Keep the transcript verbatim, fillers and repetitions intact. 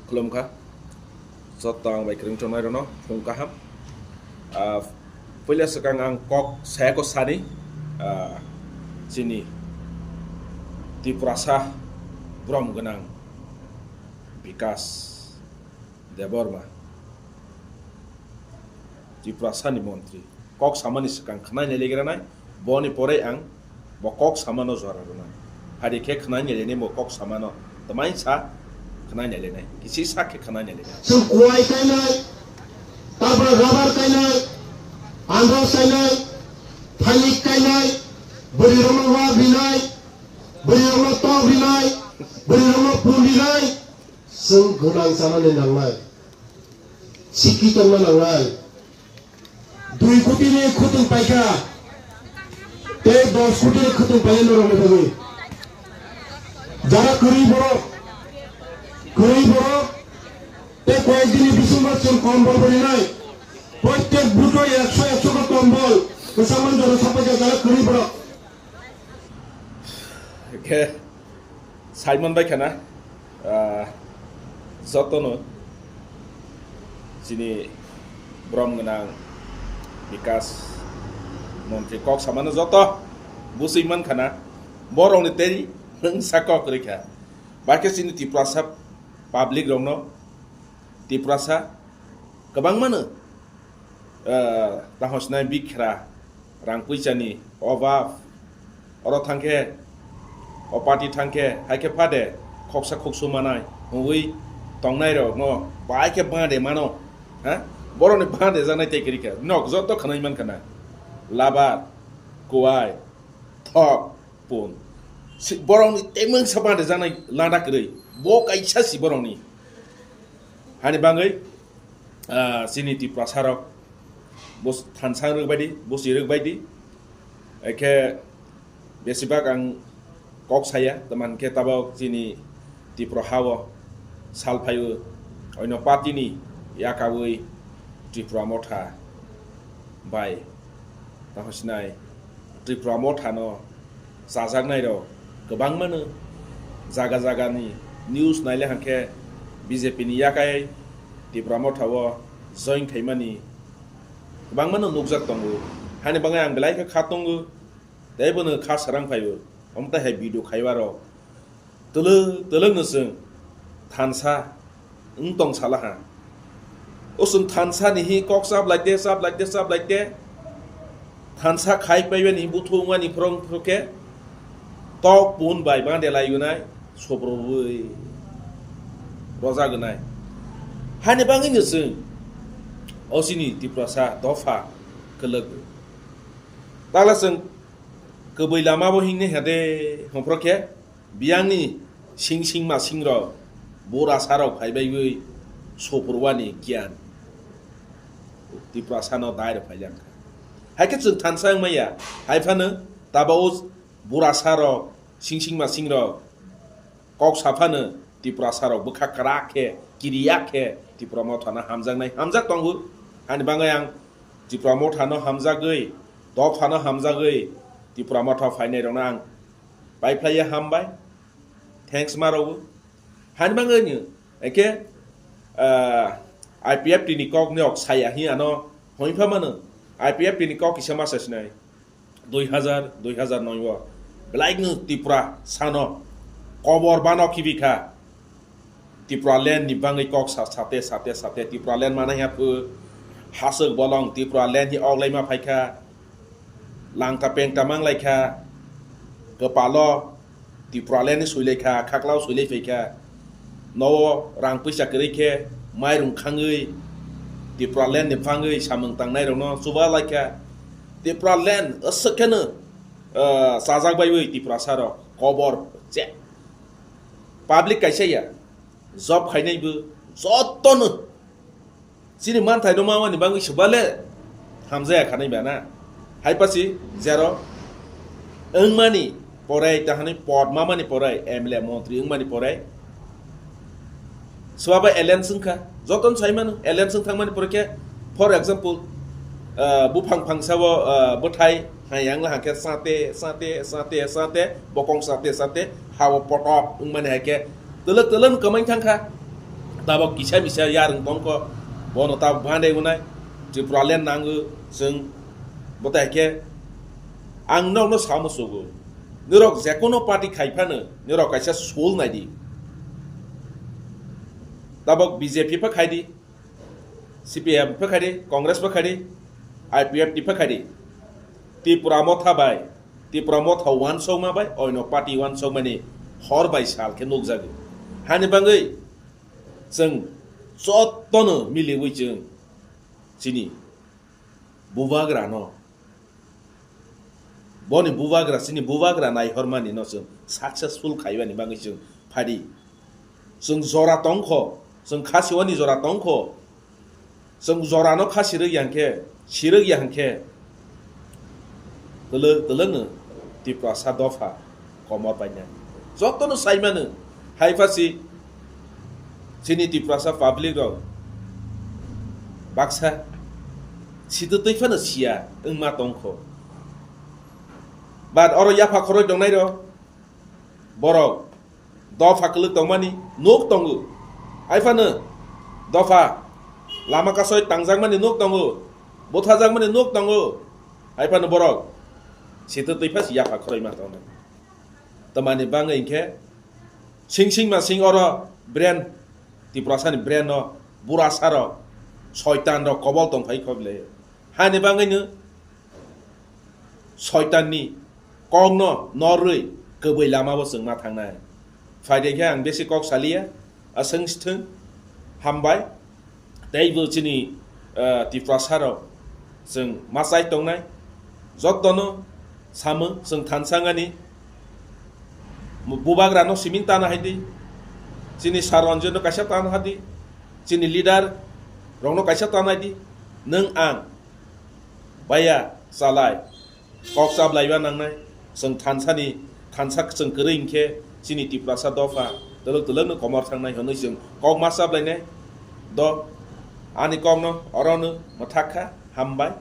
Khulumkha. Joto ang bai kwrwng tongnai rwno phung kaham. Ah, puila swkang ang kok saya ko sani, ah, chini Tiprasa brom gwnang Bikas Debbarma, Tiprasani montri, kok samani swkang khwnai nai legranai, boni pore ang bo kok samano jora rwnai. Hari khe khwnai nai lenai bo kok samano, twmai sa khwnai nai lenai, kisi sa khe khwnai nai lenai. Chwng kuwai kainai, tabra rabar kainai, andros kainai, thalik kainai, bwrwi rokno wak rinai, bwrwi rokno tok rinai, bwrwi rokno pun rinai, chwng gwnang chanani nangnai. Sikki tongna nangnai. Dui koti ni khutun paikha. Tei dos koti ni khutun paikha norok ni bagwi. Jara kwrwi borok, kwrwi borok, tei koyek din ni bisingo chwng kombol bo rinai. Prottek buto ekso ekso ko kombol. Kwchangma jora sapaikha jara kwrwi borok. Khe Simon bai khana, ah, jotono chini brom gwnang Bikas montri kok samano joto busui man khana, borokni tei nwngsa kok rikha. Bakhe chini Tiprasa public rokno, Tiprasa kwbangmano, ah, tamo sinai bikhra, rang puisani obab, oro thangkhe, o party thangkhe, haikhe phade, khoksa khoksu manai, hwnwi tongnai rokno, bai khe bade mano, ha? Borokni bade janai tei kwrwi khe, nok joto khwnai mankha na, labar, kuwai, thok, pun. Si-, borokni temwng sa bade janai lada kwrwi, bo kaisa si borokni. Hani bangwi, ah, chini Tiprasa rok, bus thansa rwk baidi, busi rwk baidi. Ekhe besibak ang kok saya, tamani khe tabok chini Tripura hao sal phaio, oino party ni yakaui Tripura Motha bai, tamo sinai Tripura Motha no chajaknai rok kwbangmano jaga jaga ni news naile hwnkhe B J P ni yakai Tipra Motha o join khaimani kwbangmano nukjak tongo. Hani bagwi ang belai khe kha tongo, tei bono kha swrang phaio, omo tai hai video khaiba rok twlwk twlwk no chwng thansa wng tong salaha. O chwng thansa ni hi kok chap lai te, chap lai te, chap lai te. Thansa khai paibani buthu wngmani phwrwng phwrwng khe tok pun bai bang de lai wnai, sobrobwi rojak wnai. Hani bagwi no chwng o chini Tiprasa dopha kwlwk. Tala chwng kwbwi lama bo hingni hade hongphro khe, biyangni sing singma singrok, burasarok phaibaiwi sopurwani giyan Tiprasano dairok phailangkha. Haikhe chwng thansa wngmaya, haiphano tabao burasarok, sing singma singrok kok saphano Tiprasarok bwkha kwrak khe, kiriya khe Tipra Mothano hamjaknai hamjak tongo. Hani bagwi ang Tipra Mothano hamjagwi, dophano hamjagwi Tipra Motha phainairokno ang paiphlaiya hambai, thanks ma rwo. Hani bagwi no, ekhe, ah, I P F T ni kok ni ok saya hi ano hoi pha mano, I P F T ni kok kisa ma sa sinai, dui hazar, dui hazar noi o, belai no Tripura sano kobor bano khibi kha. Tripura land ni bagwi kok sa-, sate, sate, sate Tripura land manai ha phu. Haswk bolong Tripura land hi oglai ma phai kha. Langta pengta mang lai kha. Kwpalo Tripura land ni sui lai kha, khaklao sui lai phai kha. Nowo rang puisa kwrwi khe mairung khangwi Tripura land ni bangwi samung tangnai rokno chuba lai kha. Tripura land aswk kheno, ah, chajak baiwi Tiprasa rok kobor che. Public kaisa ya, job khainai bo jotono chini manthai no mamani bagwi swbale hamjaya khanai ba na. Hai pasi zero wngmani porai, tahani pod mamani porai, M L A montri wngmani porai swbaba alliance wngkha. Jotono sai mano, alliance wng thangmani pore khe, for example, ah, buphang phangsa o, ah, bwthai hai yang la hangkhe sate, sate, sate, sate, bokong sate, sate, ha o potok wngmani hai khe twlwk twlwk no kwmai thangkha. Tabok kisa misa yarwng tongkho, bono tabok bandai wnai, Tripura land nango chwng, botai khe ang nokno samo sugo, norok jekono party khai phano norok kaisa sul naidi, tabok B J P pha khaidi, C P I M pha khaidi, Congress pha khaidi, I P F T pha khaidi, Tripura motha bai, Tripura motha wansokma bai oino party wansokmani hor bai sal khe nukjago. Hani bangwi chwng jotono miliwi chwng chini bubagrano, boni bubagra, chini bubagra naihormani no chwng successful khaibani bagwi chwng phadi. Chwng jora tongkho, chwng khasiwani jora tongkho, chwng jorano kha sirwk yang khe, sirwk yang khe, kwlwk kwlwkno Tiprasa dopha komor painani. Jotono saimano, hai pha si chini Tiprasa public rok baksa sitwtwi phano siya wngma tongkho. But oro yapha khoroi tongnai rok, borok dopha kwlwk tongmani nuk tongo. Hai phano dopha lama kasoi tangjakmani nuk tongo, buthajakmani nuk tongo. Hai phano borok sitwtwi pha si yapha khoroi ma tongnai. Tamani bangwi hinkhe sing sing ma sing oro brain, Tiprasani brain no burasa rok, soitan rok kobol tongphai kho bile. Hani bangwino soitanni kokno norwi kwbwi lamabo chwng ma thangnai. Phaide khe ang besi kok saliya, aswng sithwng, hambai. Teibo chini, eh, Tiprasa rok chwng machai tongnai, jotono samung chwng thansa wngani, bubagrano siming tana haidi, chini Sir Ranjit no kaisa tana hadi, chini leader rokno kaisa tana haidi, nwng ang baya chalai kok chablaiba nangnai, chwng thansani, thansa chwng kwrwi hinkhe chini Tiprasa dopha twlwk twlwkno komor thangnai hwnwi chwng kok ma chablainai. Do ani kokno orono mwthak kha, hambai.